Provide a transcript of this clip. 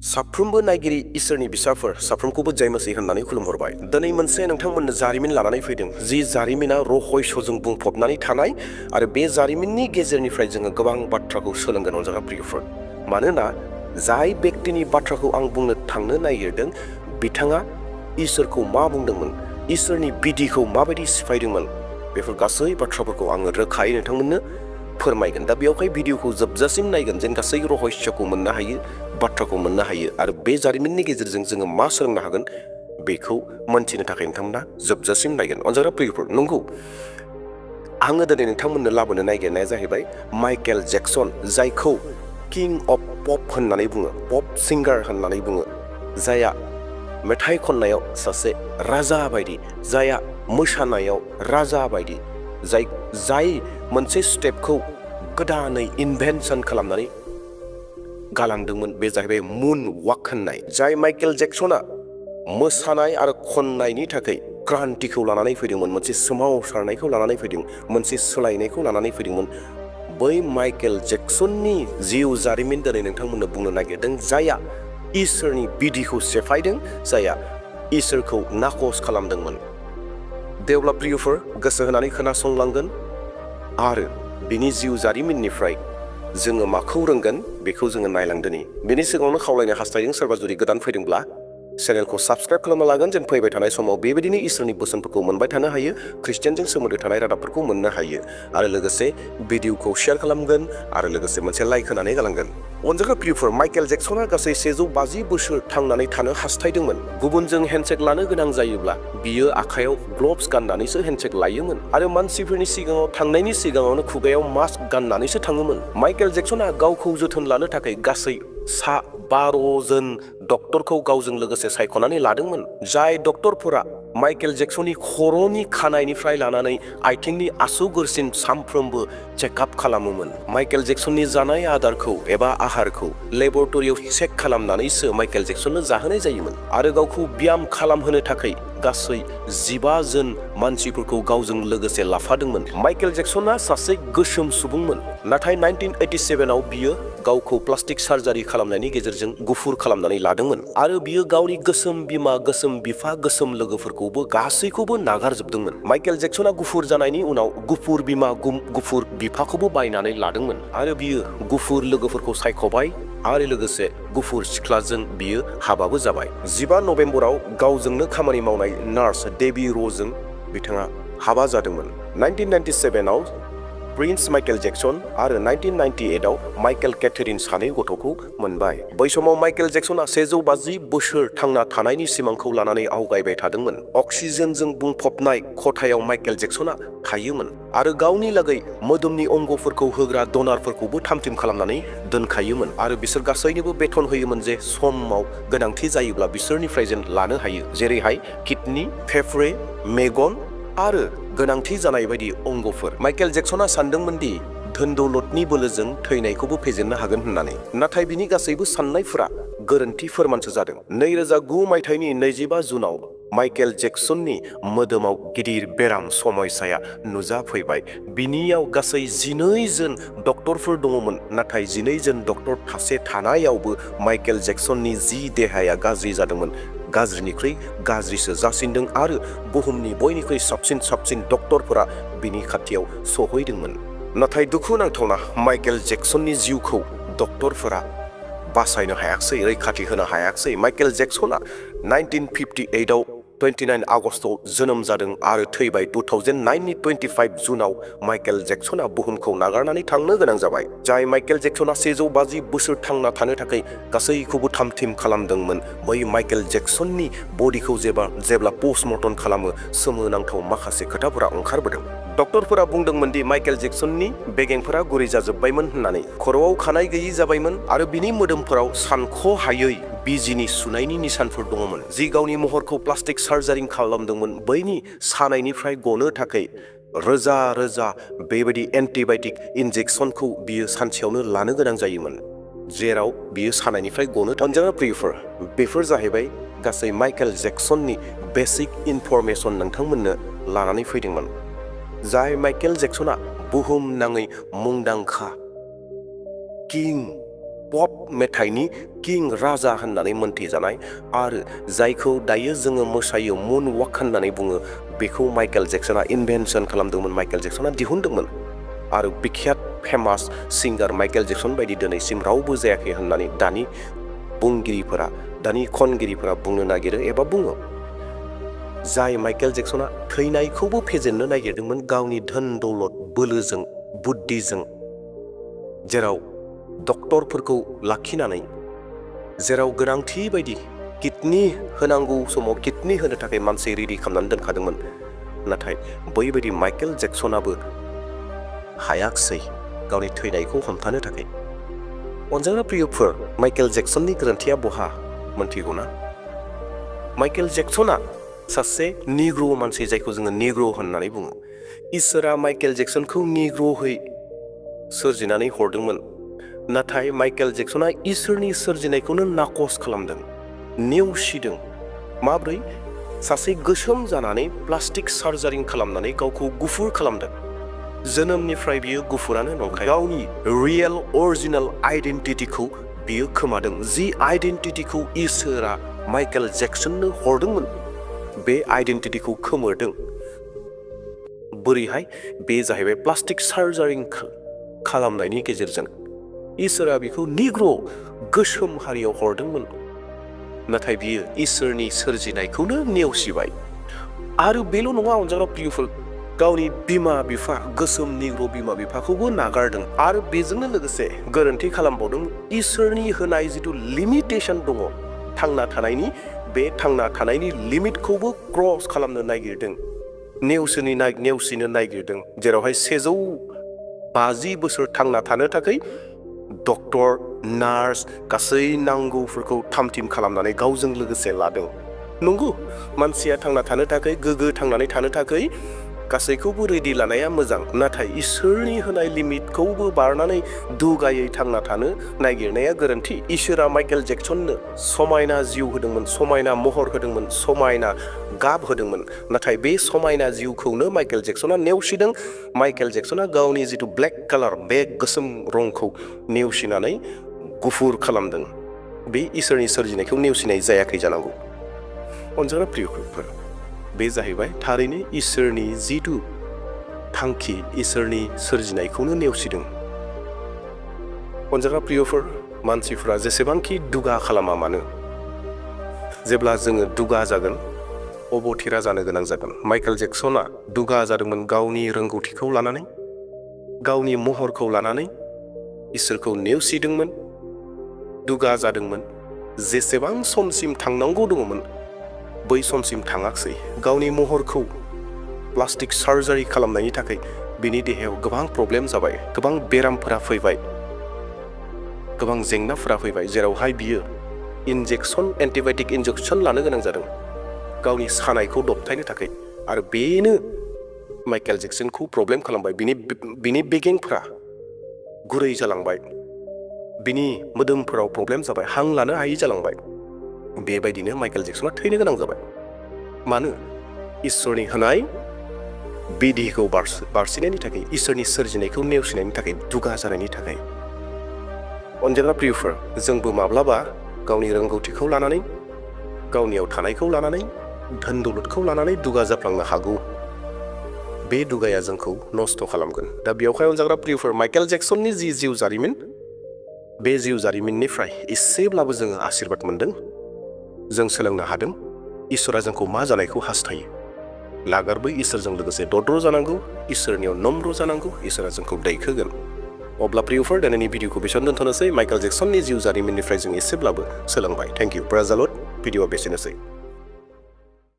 साफ्रोमबो नायगिरि इसोरनि बिसाफोर साफ्रोमखौबो जय मसीह होननानै खुलुमहरबाय। दिनै मोनसे नोंथांमोननो जारिमिन लानानै फैदों, जि जारिमिना रहस्यजों बुंफबनानै थानाय आरो बे जारिमिननि गेजेरनिफ्राय जोङो गोबां बाथ्राखौ सोलोंगोन अनजाग्रा प्रियफोर। मानोना जाय व्यक्तिनि बाथ्राखौ आं बुंनो थांनो नागिरदों बिथाङा इसोरखौ मा बुंदोंमोन, इसोरनि बिदिखौ माबायदि सिफायदोंमोन, बेफोर गासै बाथ्राफोरखौ आङो रोखायै नोंथांमोननो फोरमायगोन। दा बेयावहाय भिडिअखौ जोबजासिम नायगोन जेन गासै रहस्यखौ मोननो हायो, बाथ्राखौ मोननो हायो आरो बे जारिमिननि गेजेरजों जोङो मा सोलोंनो हागोन बेखौ मोनथिनो थाखाय नोंथांमोना जोबजासिम नायगोन। अनजाग्रा प्रियफोर, नंगौ आङो दिनै नोंथांमोननो लाबोनो नागिरनाया जाहैबाय माइकेल जेक्सन, जायखौ किं अफ पप होननानै बुङो, पप सिंगार होननानै बुङो, जायहा मेथाइ खननायाव सासे राजा बायदि, जायहा मोसानायाव राजा बायदि, जाय मोनसे स्टेपखौ गोदानै इनभेन्सन खालामनानै गालांदोंमोन, बे जाहैबाय मुन वाक होननाय। जाय माइकेल जेक्सना मोसानाय आरो खननायनि थाखाय क्रान्तिखौ लानानै फैदोंमोन, मोनसे सोमावसारनायखौ लानानै फैदों, मोनसे सोलायनायखौ लानानै फैदोंमोन। बै माइकेल जेक्सननि जिउ जारिमिन दिनै नोंथांमोननो बुंनो नागिरदों, जायहा इसोरनि बिदिखौ सेफायदों, जायहा इसोरखौ नाखस खालामदोंमोन। दे अब्ला प्रियफोर गोसो होनानै खोनासंलांगोन आरो बिनि जिउ जारिमिननिफ्राय जोङो माखौ रोंगोन बेखौ जोङो नायलांदोनि। बेनि सिगाङावनो खावलायनो हास्थायदों, सोरबा जुदि गोदान फैदोंब्ला चेनेलखौ साबस्क्राइब खालामना लागोन, जेन फैबाय थानाय समाव बेबायदिनो इसोरनि बोसोनफोरखौ मोनबाय थानो हायो, ख्रिस्टियानजों सोमोन्दो थानाय रादाबफोरखौ मोननो हायो आरो लोगोसे भिडिअखौ शेयार खालामगोन आरो लोगोसे मोनसे लाइक होनानै गालांगोन। अनजाग्रा प्रियफोर, माइकेल जेक्सना गासै 150 बोसोर थांनानै थानो हास्थायदोंमोन। गुबुनजों हेन्डशेक लानो गोनां जायोब्ला बियो आखायाव ग्लभ्स गाननानैसो हेन्डशेक लायोमोन आरो मानसिफोरनि सिगाङाव थांनायनि सिगाङावनो खुगायाव मास्क गाननानैसो थाङोमोन। माइकेल जेक्सना गावखौ जोथोन लानो थाखाय गासै 12 जन डक्टरखौ गावजों लोगोसे सायख'नानै लादोंमोन। जाय डक्टरफोरा माइकेल जेक्सननि खर'नि खानायनिफ्राय लानानै आथिंनि आसुगुरसिम सानफ्रोमबो चेकआप खालामोमोन। माइकेल जेक्सननि जानाय आदारखौ एबा आहारखौ लेबरेटरियाव चेक खालामनानैसो माइकेल जेक्सननो जाहोनाय जायोमोन आरो गावखौ ब्याम खालामहोनो थाखाय गासै 15 जन मानसिफोरखौ गावजों लोगोसे लाफादोंमोन। माइकेल जेक्सना सासे गोसोम सुबुंमोन, नाथाय 1987 आव बियो गावखौ प्लास्टिक सार्जारि खालामनायनि गेजेरजों गुफुर खालामनानै लादोंमोन आरो बियो गावनि गोसोम बिमा, गोसोम बिफा, गोसोम लोगोफोरखौबो गासैखौबो नागारजोबदोंमोन। माइकेल जेक्सना गुफुर जानायनि उनाव गुफुर बिमा, गुफुर बिफाखौबो बायनानै लादोंमोन आरो बियो गुफुर लोगोफोरखौ सायख'बाय आरो लोगोसे गुफुर सिख्लाजों बियो हाबाबो जाबाय। 15 नभेम्बराव गावजोंनो खामानि मावनाय नार्स डेबी र'जों बिथाङा हाबा जादोंमोन। 1997 आव प्रिन्स माइकेल जेक्सन आरो 1998 आव माइकेल केथेरिन सानै गथ'खौ मोनबाय। बै समाव माइकेल जेक्सना 150 बोसोर थांना थानायनि सिमांखौ लानानै आवगायबाय थादोंमोन। अक्सिजेनजों बुंफबनाय खथायाव माइकेल जेक्सना थायोमोन आरो गावनि लागै मोदोमनि अंगफोरखौ होग्रा डनारफोरखौबो थाम-थिम खालामनानै दोनखायोमोन आरो बिसोर गासैनोबो बेथन होयोमोन जे समाव गोनांथि जायोब्ला बिसोरनिफ्राय जेन लानो हायो, जेरैहाय किडनि, फेफड़े, मेगन आरो गोनांथि जानाय बायदि अंगफोर। माइकेल जेक्सना सानदोंमोन दि धोन दौलतनि बोलोजों थैनायखौबो फेजेननो हागोन होननानै, नाथाय बिनि गासैबो साननायफोरा गोरोन्थि फोरमानसो जादों। 2009 मायथाइनि 25 जुनाव माइकेल जेक्सननि मोदोमाव गिदिर बेराम समस्याया नुजाफैबाय। बिनियाव गासै 12 जन डक्टरफोर दङमोन, नाथाय 12 जन डक्टर थासे थानायावबो माइकेल जेक्सननि जि देहाया गाज्रि जादोंमोन, गाज्रिनिख्रुइ गाज्रिसो जासिनदों आरो बुहुमनि बयनिख्रुइ साबसिन डक्टरफोरा बिनि खाथियाव सहैदोंमोन। नाथाय दुखुनांथावना माइकेल जेक्सननि जिउखौ डक्टरफोरा बासायनो हायाखिसै, रैखाथि होनो हायाखिसै। माइकेल जेक्सना 1958 आव 29 आगस्टआव जोनोम जादों आरो थैबाय 2009 नि 25 जुनाव माइकेल जेक्सना बुहुमखौ नागारनानै थांनो गोनां जाबाय। जाय माइकेल जेक्सना 150 बोसोर थांना थानो थाखाय गासैखौबो थाम-थिम खालामदोंमोन, बै माइकेल जेक्सननि बडिखौ जेब्ला पस्टमर्टम खालामो, सोमोनांथाव माखासे खोथाफोरा ओंखारबोदों। डक्टरफोरा बुंदोंमोन दि माइकेल जेक्सननि बेगेंफोरा गुरै जाजोब्बायमोन होननानै, खर'आव खानाय गैयि जाबायमोन आरो बिनि मोदोमफोराव सानख'हायै बिजिनि सुनायनि निशानफोर दङमोन। जि गावनि महरखौ प्लास्टिक सार्जारि खालामदोंमोन, बैनि सानायनिफ्राय गनो थाखाय रोजा बेबायदि एन्टिबायटिक इन्जेक्सनखौ बियो सानसेयावनो लानो गोनां जायोमोन, जेराव बियो सानायनिफ्राय गनो थांजाग्रा प्रियफोर। बेफोर जाहैबाय गासै माइकेल जेक्सननि बेसिक इनफरमेसन नोंथांमोननो लानानै फैदोंमोन। जाय माइकेल जेक्सना बुहुमनाङै मुंदांखा किं पप मेथाइनि किं राजा होननानै मोनथिजानाय आरो जायखौ दायो जोङो मोसायो मुन वाक होननानै बुङो बेखौ माइकेल जेक्सना इनभेन्सन खालामदोंमोन, माइकेल जेक्सना दिहुनदोंमोन आरो बिख्यात फेमास सिंगार माइकेल जेक्सन बायदि दिनैसिम रावबो जायाखै होननानै दानि बुंगिरिफोरा, दानि खनगिरिफोरा बुंनो नागिरो एबा बुङो। जाय माइकेल जेक्सना थैनायखौबो फेजेननो नागिरदोंमोन गावनि धोन दौलत बोलोजों, बुद्धिजों, जेराव डक्टरफोरखौ लाखिनानै, जेराव गोनांथि बायदि किडनि होनांगौ समाव किडनि होनो थाखाय मानसि रेडि खालामनानै दोनखादोंमोन। नाथाय बैबायदि माइकेल जेक्सनाबो हायाखिसै गावनि थैनायखौ हमथानो थाखाय। अनजाग्रा प्रियफोर, माइकेल जेक्सननि गोरोन्थिया बहा मोनथिगौ ना? माइकेल जेक्सना सासे निग्र' मानसि, जायखौ जोङो निग्र' होननानै बुङो। इसोरा माइकेल जेक्सनखौ निग्र'है सोरजिनानै हरदोंमोन, नाथाय माइकेल जेक्सना इसोरनि सोरजिनायखौनो नाकस खालामदों, नेवसिदों। माब्रै? सासे गोसोम जानानै प्लास्टिक सार्जारि खालामनानै गावखौ गुफुर खालामदों। जोनोमनिफ्राय बियो गुफुरानो नंखाय। गावनि रियेल अरिजिनेल आइडेन्टिटिखौ बियो खोमादों, जि आइडेन्टिटिखौ इसोरा माइकेल जेक्सननो हरदोंमोन बे आइडेन्टिटिखौ खोमोरदों। बोरैहाय? बे जाहैबाय प्लास्टिक सार्जारि खालामनायनि गेजेरजों। इसोरा बिखौ निग्र' गोसोम हारियाव हरदोंमोन, नाथाय बियो इसोरनि सोरजिनायखौनो नेवसिबाय। आरो बेल' नङा अनजाग्रा प्रियफोर, गावनि बिमा बिफा, गोसोम निग्र' बिमा बिफाखौबो नागारदों आरो बेजोंनो लोगोसे गोरोन्थि खालामबावदों। इसोरनि होनाय जिथु लिमिटेसन दङ थांना थानायनि, बे थांना थानायनि लिमिटखौबो क्रस खालामनो नागिरदों, नेवसिनो नागिरदों। जेरावहाय 150 बोसोर थांना थानो थाखाय डक्टर, नार्स गासै नांगौफोरखौ थाम-थिम खालामनानै गावजों लोगोसे लादों। नंगौ, मानसिया थांना थानो थाखाय, गोग्गो थांनानै थानो थाखाय गासैखौबो रेडि लानाया मोजां, नाथाय इसोरनि होनाय लिमिटखौबो बारनानै दुगायै थांना थानो नागिरनाया गोरोन्थि। इसोरा माइकेल जेक्सननो समायना जिउ होदोंमोन, समायना महर होदोंमोन, समायना गाब होदोंमोन, नाथाय बे समायना जिउखौनो माइकेल जेक्सना नेवसिदों। माइकेल जेक्सना गावनि जिथु ब्लेक कालार, बे गोसोम रंखौ नेवसिनानै गुफुर खालामदों। बे इसोरनि सोरजिनायखौ नेवसिनाय जायाखै जानांगौ। अनजाग्रा प्रियफोर, बे जाहैबाय थारैनो इसोरनि जिथु थांखि, इसोरनि सोरजिनायखौनो नेवसिदों। अनजाग्रा प्रियफोर, मानसिफ्रा जेसेबांखि दुगा खालामा मानो, जेब्ला जोङो दुगा जागोन अबथिरा जानो गोनां जागोन। माइकेल जेक्सना दुगा जादोंमोन गावनि रोंगौथिखौ लानानै, गावनि महरखौ लानानै इसोरखौ नेवसिदोंमोन, दुगा जादोंमोन। जेसेबां समसिम थांनांगौ दङमोन बै समसिम थाङाखिसै। गावनि महरखौ प्लास्टिक सार्जारि खालामनायनि थाखाय बिनि देहायाव गोबां प्रब्लेम जाबाय, गोबां बेरामफोरा फैबाय, गोबां जेंनाफोरा फैबाय, जेरावहाय बियो एन्टिबायटिक इन्जेक्सन लानो गोनां जादों गावनि सानायखौ दबथायनो थाखाय। आरो बेनो माइकेल जेक्सनखौ प्रब्लेम खालामबाय। बिनि बेगेंफ्रा गुरै जालांबाय, बिनि मोदोमफोराव प्रब्लेम जाबाय, हां लानो हायै जालांबाय। बेबायदिनो माइकेल जेक्सना थैनो गोनां जाबाय। मानो? इसोरनि होनाय बिधिखौ बारसिनायनि थाखाय, इसोरनि सोरजिनायखौ नेवसिनायनि थाखाय, दुगा जानायनि थाखाय। अनजाग्रा प्रियफोर, जोंबो माब्लाबा गावनि रोंगौथिखौ लानानै, गावनियाव थानायखौ लानानै, धोन दौलतखौ लानानै दुगा जाफ्लांनो हागौ। बे दुगाया जोंखौ नस्थ' खालामगोन। दा बेवहाय अनजाग्रा प्रियफोर, माइकेल जेक्सननि जि जिउ जारिमिन, बे जिउ जारिमिननिफ्राय एसेब्लाबो जोङो आशीर्बाद मोनदों, जों सोलोंनो हादों इसोरा जोंखौ मा जानायखौ हास्थायो। लागारबो इसोरजों लोगोसे दद्र' जानांगौ, इसोरनियाव नम्र जानांगौ, इसोरा जोंखौ दैखोगोन। अब्ला प्रियफोर, दिनैनि भिडिअखौ बेसेबां दोनथ'नोसै। माइकेल जेक्सननि जिउ जारिमिननिफ्राय जों एसेब्लाबो सोलोंबाय। Thank you. प्रेज द लर्ड। भिडिअआ बेसेनोसै।